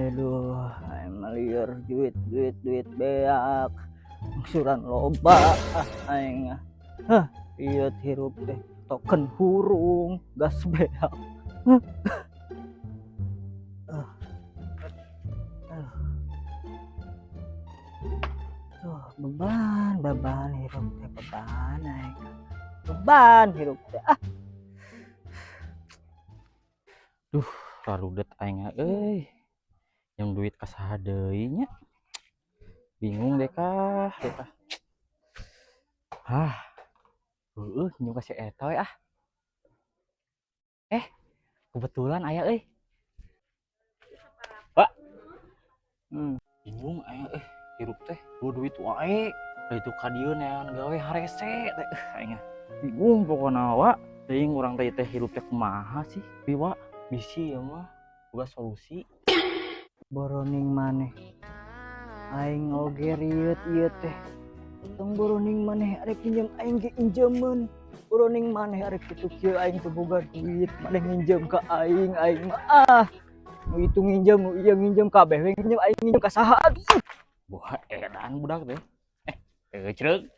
Aduh, aing mah lieur duit duit duit beak. Angsuran loba ah aing ah. Hah, ieu hirup teh token hurung, gas beak. Huh. Ah. Aduh. Tuh, beban, beban hirup teh beban aing. Beban hirup teh ah. Duh, rarudet aing euy. Yang duit ka saha deui nya? Bingung deh kah, deh kah. Hah. Heueuh, nginjem ka si eta we ah. Eh, kebetulan aya euy. Pak. Bingung aing euy, hirup teh euweuh duit wae. Da itu ka dieu neangan gawe harese teh aing. Bingung pokona wa. Teuing urang teh teh hirup teh kumaha sih? Bi wa, bisi ieu mah boga solusi. Boroning maneh. Aing oge rieut ieu teh. Tong boroning maneh arek minjem aing ge injemeun. Boroning maneh arek kitu kieu aing teu boga duit, maneh nginjem ka aing, aing mah ah. Nu itu nginjem, nu ieu nginjem, kabeh we nginjem, aing nginjem ka saha atuh. Boha edan budak teh. Eh, teu cereug.